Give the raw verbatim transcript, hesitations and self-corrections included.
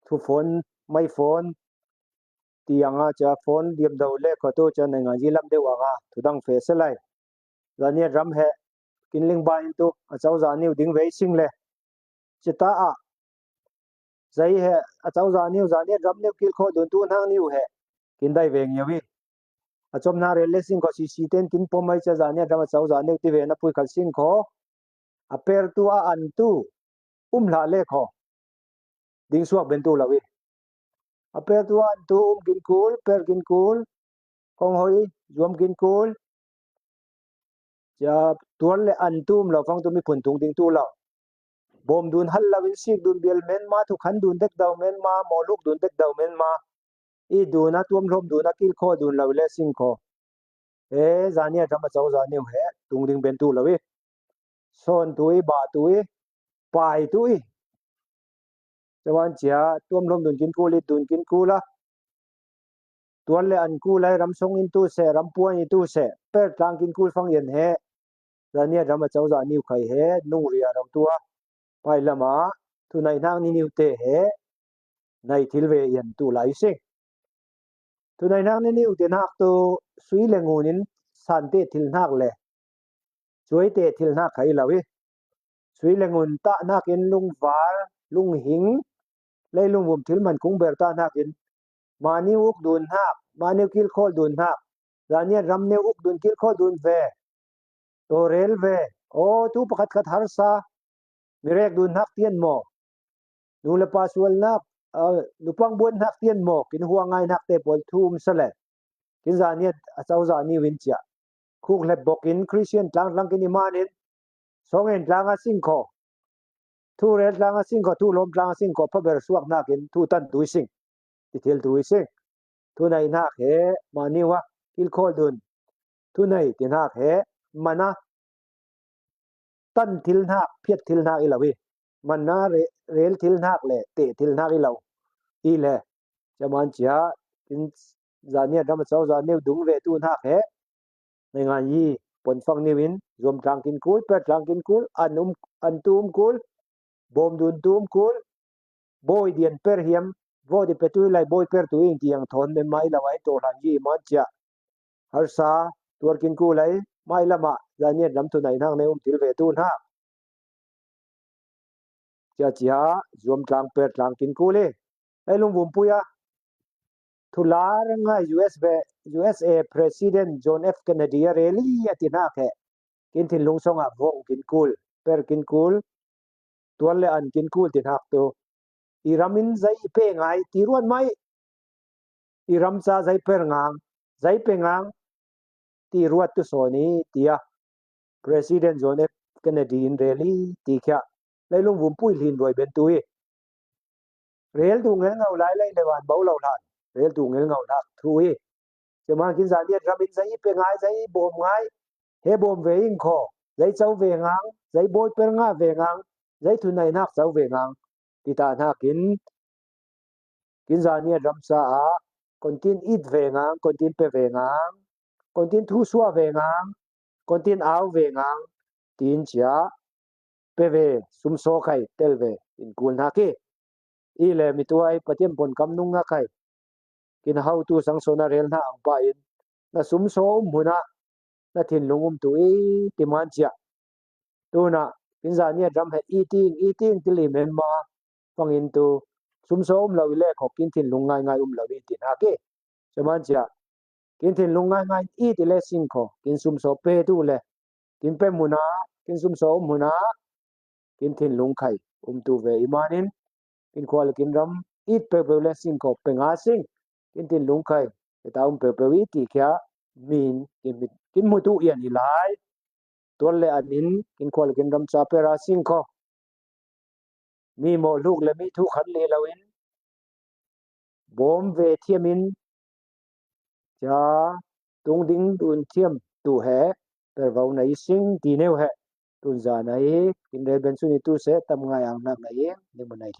thu phone, mai phone, ti anga cia phone diam do le kho tu cia naingan ji lam deuh anga thu dang fe se lai. Zaniat ram he kin ling ba in tu a cau zaniu ding vei sing le. Cita a zai he a cau zaniu, zaniat ram niu kil kho dun tu nang niu he kin dai veng yau i. A com na rel le sing kho si si ten kin pom mai cia zaniat ram a cau zaniu ti ve na pui khat sing kho. A per tu a an tu um hla le kho. Ding suak ben tu lo i. A per tu an tu um kin kul, per kin kul, kong hoi, zuam kin kul. Cia tuar le an tu um lo fang tu mi phun tung ding tu lo. Bom dun hal lo in sik dun bial men ma, thu khan dun dek dau men ma, mo luk dun dek dau men ma. I dun a tuam hlom dun a kil kho dun lo le sing kho. He zaniat ram a cau zaniu he tung ding ben tu lo i. Son tu i, ba tu i, pai tu i. Cawan cia tuam hlom dun kin kul i dun kin kul a. Tuar le an kul ai ram song in tu se, ram puan i tu se, per tlang kin kul fang yan he. Zaniat ram a cau zaniu khai he, nung ria rau tu a. Pai lama, thu nai hnak ni niu te he, nai thil ve yan tu lai sing. Thu nai hnak ni niu te hnak tu, sui le ngun in san te thil hnak le, cuai te thil hnak khai lo i. Sui le ngun ta hnak in lungvar, lunghing, leilung vum thil man kung ber ta hnak in, mani uk dun hnak, mani kil khol dun hnak, zaniat ram neu uk dun kil khol dun ve. Aw rel ve, aw tu pakhat khat harsa, mi rek dun hnak tian maw? Nu le pa sual hnak, a, nupang buan hnak tian maw? Kin huang ngai hnak te pawl thu um sa le. Kin zaniat a cau zaniu in cia. Khuk hlep bok in Christian tlang tlang kin i man in. Song en tlang a sing kho. Thu rel tlang a sing kho, thu lom tlang a sing kho, pha ber suak hnak in, thu tan tu i sing. Ti thil tu i sing. Thu nai hnak he, mani wa, kil khol dun. Thu nai ti hnak he, mana. Tan thil hnak, phiat thil hnak i lo i. Mana re-, rel thil hnak le, te thil hnak i lo. I le. Caman cia, kin zaniat ram a cau zaniu dung ve tu hnak he. Naingan yi, pon fang niu in, zuam tlang kin kul, per tlang kin kul, an um, an tu um kul, bom dun tu um kul, bawi dian per hiam, bawi di pe tu i lai, bawi per tu ing tiang thon men mai lo ai, to hlan yi man cia. Harsa, tuar kin kul ai, mai lama, zaniat lam thu nai hnak ne um thil ve tu hnak. Cia cia, zuam tlang per tlang kin kul i. Ei lungvum pui a. Thular ngai U S ve, U S A President John F Kennedy a rel i a ti hnak he. Kin thinlung song a vong kin kul, per kin kul, tuar le an kin kul ti hnak tu. I ram in zai i pe ngai, ti ruat mai. I ram ca zai per ngang, zai pe ngang, ti ruat tu sawn i, ti a. President John F Kennedy in rel i, ti khia. Leilung vum pui hlin ruai ben tu i. Rel tu ngel ngau lai lai le van bau lo hlan. Rel tu ngel ngau hnak thu i. Cia man kin zaniat ram in zai i pe ngai, zai i bom ngai. He bom ve ing kho. Zai cau ve ngang, zai bawi per nga ve ngang, zai thu nai hnak cau ve ngang. Ti ta hnak in, kin zaniat ram sa a, kon tin it ve ngang, kon tin pe ve ngang, kon tin thu sua ve ngang, kon tin au ve ngang, tin cia, pe ve, sum saw khai, tel ve, in kul hnak i. I le mi tuai, Pathian pon kam nung nga khai. Kin hau tu sang sawn a rel hna ang pa in. Na sum saw um hmun ah, na thinlung um tu i, ti man cia. Tuna, kin zaniat ram he i ting, i ting, ti li men ma, fang in tu. Sum saw um lo i le kho, kin thinlung ngai ngai um lo i, ti hnak i. Cia man cia. Kin thinlung ngai ngai i ti le sing kho, kin sum saw pe tu le. Kin pe hmun ah, kin sum saw um hmun ah, kin thinlung khai, um tu ve i man in, kin khua le kin ram, it peu peu le sing kho, pe nga sing, kin thinlung khai, pe ta um peu peu i ti khia, min, kin, kin mu tu ian i lai, tuar le an in, kin khua le kin ram ca pe ra sing kho. Mi mawh hluk le mi thu khan le lo in, bawm ve thiam in, cia tung ding dun thiam tu he, pervo na i sing ti neu he, tun zan a i, kin rel ben sun i tu se, tam ngai ang nak na i, ni mun a i